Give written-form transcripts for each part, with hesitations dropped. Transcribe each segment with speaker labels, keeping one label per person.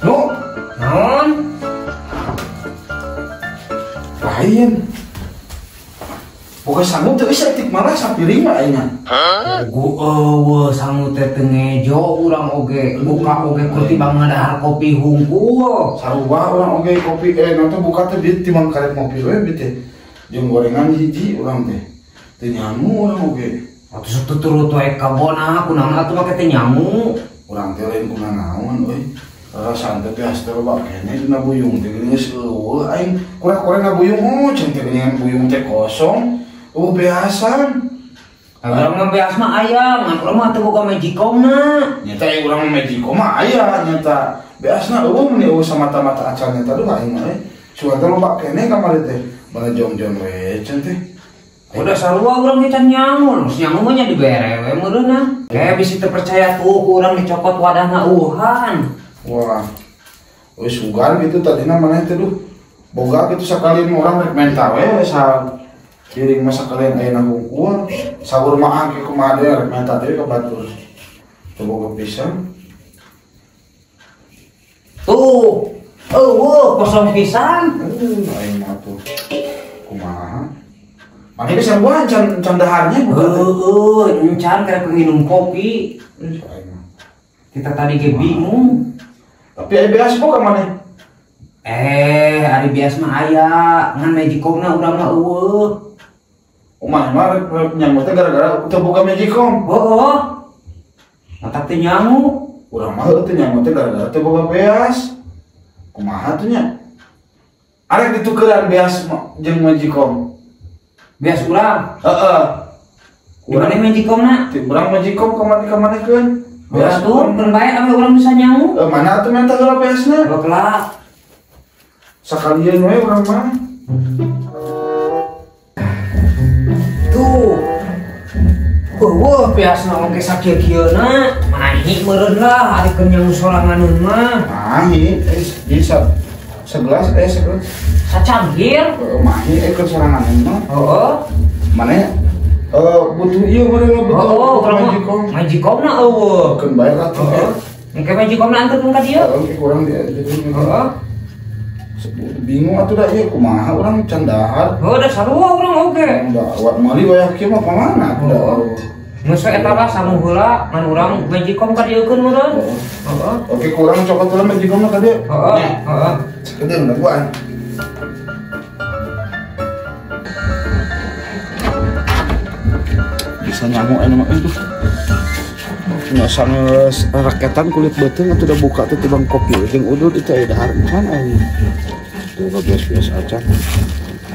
Speaker 1: No,
Speaker 2: naon?
Speaker 1: Lain. Boga sangu teu geus etik malah sapiring mah aing.
Speaker 2: Gu eueuh sangu teh teu ngejo urang oge, buka oge kur tibang ngadahar kopi hungkul.
Speaker 1: Sarua urang oge kopi nanti buka teh bieu timbang karek ngopi we bieu teh. Jeung gorengan hiji urang teh. Teu nyamu urang oge.
Speaker 2: Atuh sok tuturut we ka bona kunaon atuh make teu nyamu.
Speaker 1: Urang teh lain kunanaon euy. Rasaan teh biasa teh loba keneh dina buyung teh geus eueuh aing kurang-kurang ngabuyung oh cen teh geuningan buyung teh kosong. Oh beasan.
Speaker 2: Urang mah beas mah aya, ngan urang mah teu boga magicom-na.
Speaker 1: Nyata ieu urang mah magicom mah aya nyata. Beasna eueuh mun eueuh samata-mata acan nyata duh aing mah. Sugan teh loba keneh kamari teh. Bala jong-jong we cen teh.
Speaker 2: Udah sarua urang ge can nyangu, geus nyangu mah nya dibere we meureunna. Kayak bisi teu percaya tuh ku urang dicokot wadahna eueuhan.
Speaker 1: Wah. Euy sugan gitu tadina maneh teh duh. Boga kitu sakalian urang rek menta we sa piring masa kalian aya hungkul sahur mah ge kumaha deui rek menta deui ka batur. Teu boga pisan.
Speaker 2: Tuh, eueuh kosong pisan.
Speaker 1: Aing mah tuh kumaha. Mane geus sarua can can daharnya buka teh.
Speaker 2: Heueuh, encan karek minum kopi.
Speaker 1: Aing mah.
Speaker 2: Kita tadi ge bingung.
Speaker 1: Tapi aya beas boga maneh?
Speaker 2: Ari beas mah aya, ngan magicomna urang mah eueuh.
Speaker 1: Oh, maneh mah rek nyangu teh gara-gara teu boga magicom.
Speaker 2: Heueuh. Matak teu nyangu.
Speaker 1: Urang mah heueuh teu nyangu teh gara-gara teu boga beas. Kumaha tuh nya? Arek ditukeran beas jeung magicom.
Speaker 2: Beas urang?
Speaker 1: Heeh.
Speaker 2: Di mana magicomna?
Speaker 1: Ti urang magicom ka maneh ka-manehkeun.
Speaker 2: Beas tuh keun bae ame urang bisa nyangu.
Speaker 1: Mana atuh menta heula beasna?
Speaker 2: Kelak.
Speaker 1: Sakalian we urang mah.
Speaker 2: Tuh. Eueuh beasna oge sakieu-kieuna. Mahi meureun lah ari keur nyangu soranganeun mah.
Speaker 1: Mahi, bisa segelas segelas.
Speaker 2: Sacangkir.
Speaker 1: Mahi keur soranganeun mah.
Speaker 2: Heeh.
Speaker 1: Maneh butuh ieu meureun butuh.
Speaker 2: Heeh, urang mah magicomna eueuh.
Speaker 1: Keun bae lah tuh.
Speaker 2: Engke magicomna anterkeun ka dieu.
Speaker 1: Heeh, engke kurang dia jadi.
Speaker 2: Heeh.
Speaker 1: Bingung atuh da ieu kumaha urang can dahar.
Speaker 2: Heuh da sarua urang oge.
Speaker 1: Da awak meuli wayah kieu mah pamana atuh da.
Speaker 2: Geus we eta lah sangu heula ngan urang magicom ka dieukeun meureun. Heeh.
Speaker 1: Oke kurang cokot heula magicomna ka dieu.
Speaker 2: Heeh, heeh.
Speaker 1: Sakedeung da gua. Bisa nyangu aya mah tuh. Nya sangeus raketan kulit beuteung atuh da buka teh tibang kopi jeung udud itu aya dahar can aya. Tuh bias-bias acan.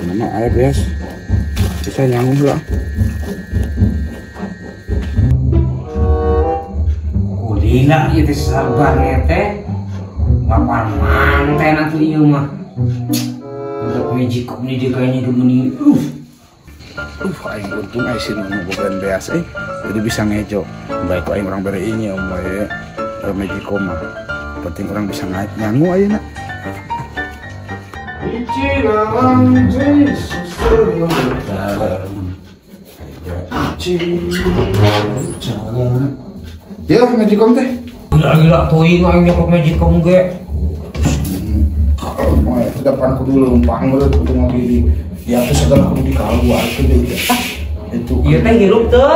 Speaker 1: Anu mah aya bias. Bisa nyangu heula.
Speaker 2: Kulina ieu teh sarbarnya teh. Lapar manten atuh ieu mah. Budak magicom ni dia kayaknya gemeuni.
Speaker 1: Aing untung aing si Nunu bogaan beas euy. Jadi bisa ngejo. Baik aing urang bere ieu bae magicom mah. Penting urang bisa nyangu ayeuna. Ya magicom teh.
Speaker 2: Gila-gila teuing aing nyokot magicom ge.
Speaker 1: Mah itu depan kudu leumpang meureun kudu ngopi. Ya tuh segala kudu dikaluarkeun deui. Ah, itu.
Speaker 2: Ieu teh hirup teu?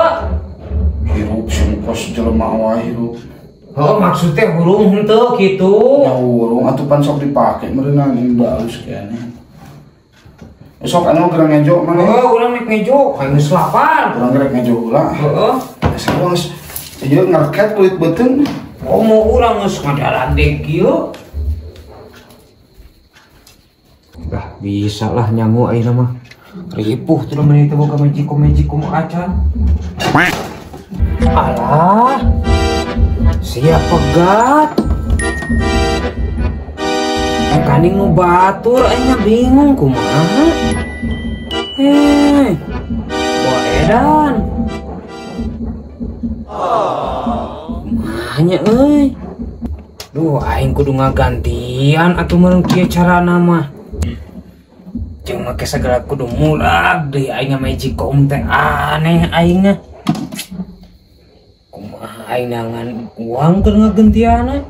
Speaker 1: Hirup sungkos jelema wae hirup.
Speaker 2: Oh, maksudnya hurung henteu kitu.
Speaker 1: Ya hurung atuh pan sok dipake meureunna jeung balus keneh. Sok anu gerang ngejo maneh.
Speaker 2: Heeh, urang rek ngejo, kayak geus lapar.
Speaker 1: Urang rek ngejo heula.
Speaker 2: Heeh.
Speaker 1: Geus ieu ngerket kulit beuteung.
Speaker 2: Oh, mau urang geus ngadaradek kieu. Lah, bisa lah nyangu ayeuna mah. Ripuh tuh menit teh boga magicom acan. Alah. Siap pegat. Kaning nu batur aing bingung kumaha. Wah edan. Kumahanya euy. Duh aing kudu ngagantian atuh meureun kieu carana mah. Jeung make sagala kudu murag deui aing magicom teh aneh aing. Kumaha aing nangan uang keur ngagentianna.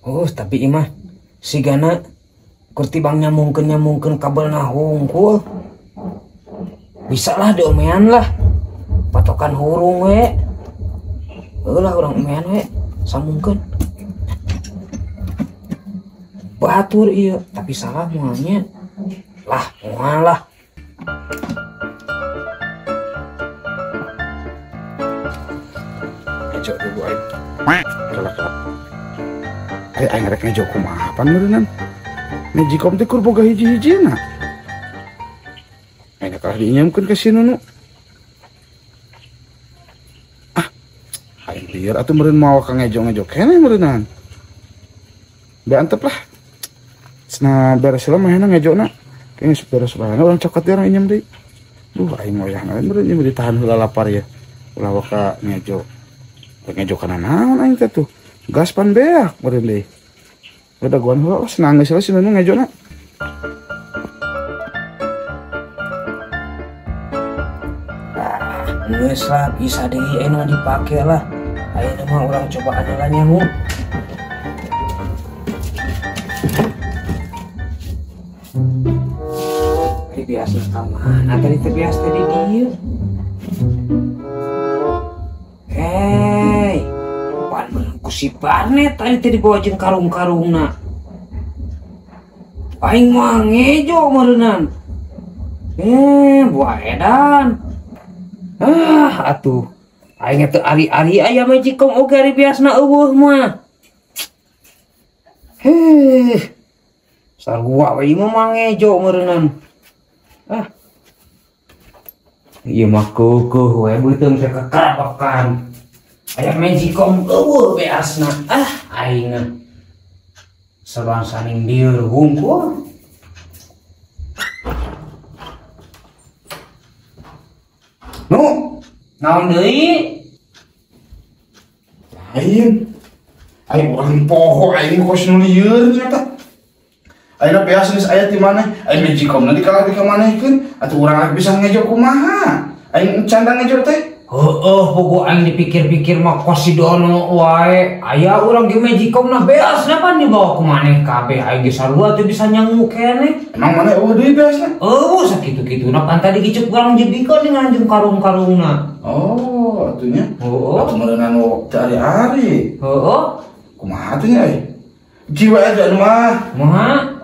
Speaker 2: Oh, tapi imah sigana keur tibang nyambungkeun kabelna hungkul. Bisa lah diomean lah. Patokan hurung we. Heuh lah urang omean we, sambungkeun. Batur ieu, tapi salah moalnya. Lah, moal lah.
Speaker 1: Ngejo dulu aing. Kelak-kelak. Aing rek ngejo kumaha pan meureunnan. Magicom teh kur boga hiji-hijina. Aing kalah diinyamkeun ka si Nunu. Ah, aing lieur atuh meureun mawa ka ngejo-ngejo keneh meureunnan. Be antep lah. Nah, beres lah mah ngejona. Kayaknya beres lah urang cokot dia urang inyam deui. Duh, aing wayahna meureun ieu ditahan heula lapar ya. Ulah waka ngejo. Ngejo kana naon aing teh tuh. Gas pan beak meureun deui. Udah guan heula senang geus si Nunu ngejona.
Speaker 2: Ah, geus lah bisa deui ayeuna dipake lah. Ayeuna mah urang coba heula nyangu. Biasa ka mana tadi teh biasa di dieu. Hei, pan meunang ku si Barnet tadi teh dibawa jeung karung-karungna. Aing mah ngejo meureunnan. Buah edan. Ah, atuh. Aing teh ari-ari aya magicom oge ari biasna eueuh mah. Heh. Sarua we ieu mah ngejo meureunnan. Ah. Ieu mah keukeeh we beuteung teh kekarabakan. Aya magicom eueuh beasna. Ah, aing mah. Sabangsaning lieur hungkul.
Speaker 1: Nu,
Speaker 2: naon deui?
Speaker 1: Lain. Aing urang poho aing kos nu lieur nya tah. Ayeuna beas geus aya ti maneh, aing magicomna dikalah di ka manehkeun, atuh urang rek bisa ngejo kumaha? Aing canda ngejo teh.
Speaker 2: Heueuh, puguh aing dipikir-pikir mah kos si Dono wae. Aya urang ge magicomna beasna pan dibawa ku maneh kabeh, aing ge sarua teu bisa nyangu keneh.
Speaker 1: Emang maneh eueuh deui beasna?
Speaker 2: Eueuh sakitu-kituna pan tadi gicuk urang jebikeun dengan jeung karung-karungna.
Speaker 1: Oh, atuh nya.
Speaker 2: Heueuh.
Speaker 1: Atuh meureunnan teu ari-ari.
Speaker 2: Heueuh.
Speaker 1: Kumaha atuh nya euy? Jiwa aja anu mah.
Speaker 2: Kumaha?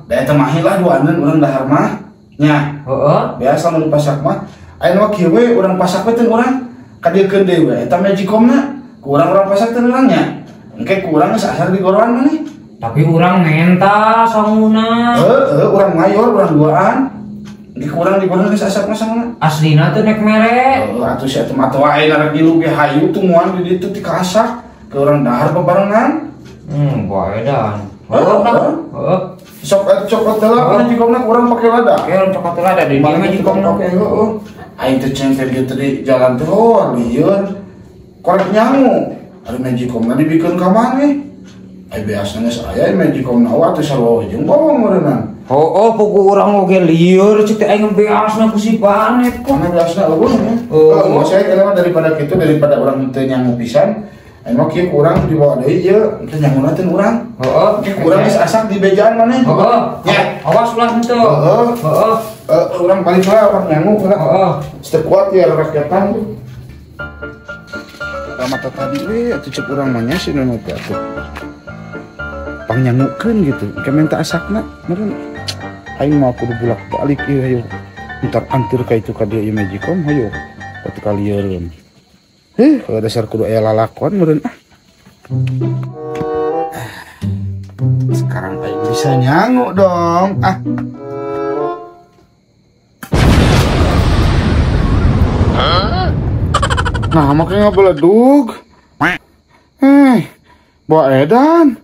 Speaker 1: Da eta mah lah duaneun urang dahar mah. Nya.
Speaker 2: Heeh.
Speaker 1: Biasa mun pasak mah. Ayeuna mah kieu we urang pasak we teh urang kadieukeun deui we eta magicomna. Ku urang-urang pasak teh urang nya. Engke ku urang geus asar digoroan maneh.
Speaker 2: Tapi urang menta sanguna.
Speaker 1: Heeh, urang mayor urang duaan. Engke ku urang digoroan geus asar mah sanguna.
Speaker 2: Aslina teh nek mere.
Speaker 1: Heeh, atuh sia teh mah wae rek ngilu ge hayu tumuan di ditu ti kasak. Ke urang dahar bebarengan.
Speaker 2: Bae dan. Heeh.
Speaker 1: Sok cokot heula magicomna urang pake lada.
Speaker 2: Oke, urang cokot lada di dieu magicomna.
Speaker 1: Oke, heeh. Aing teh ceng teh dieu teh jalan teh lieur. Korek nyangu. Ari magicomna dibikeun ka maneh. Ai biasana geus aya magicomna wa teh sarua jeung bawang meureunnan.
Speaker 2: Heueuh, puguh urang oge lieur cek teh aing beasna ku si Banet kok.
Speaker 1: Mana beasna eueuh nya. Heeh, saya kira daripada kitu daripada urang teu nyangu pisan. Emang kieu kurang dibawa deui ieu, teu nyanguna teh urang.
Speaker 2: Heeh,
Speaker 1: kieu kurang geus asak di bejaan maneh.
Speaker 2: Heeh.
Speaker 1: Nya,
Speaker 2: awas ulah henteu.
Speaker 1: Heeh.
Speaker 2: Heeh.
Speaker 1: Urang balik lah urang nyangu heula.
Speaker 2: Heeh.
Speaker 1: Teu kuat ya rakyatan. Mata tadi we atuh cek urang mah nya si Nunu teh atuh. Pangnyangukeun gitu, engke minta asakna meureun. Aing mah kudu bolak-balik ieu hayu. Entar antir ka itu ka dieu ieu magicom hayu. Atuh kaliereun. Kalau dasar kudu aya lalakon meureun ah. Sekarang aing bisa nyangu dong. Ah. Hah? Nah, makanya ngabeledug. Eh, bawa edan.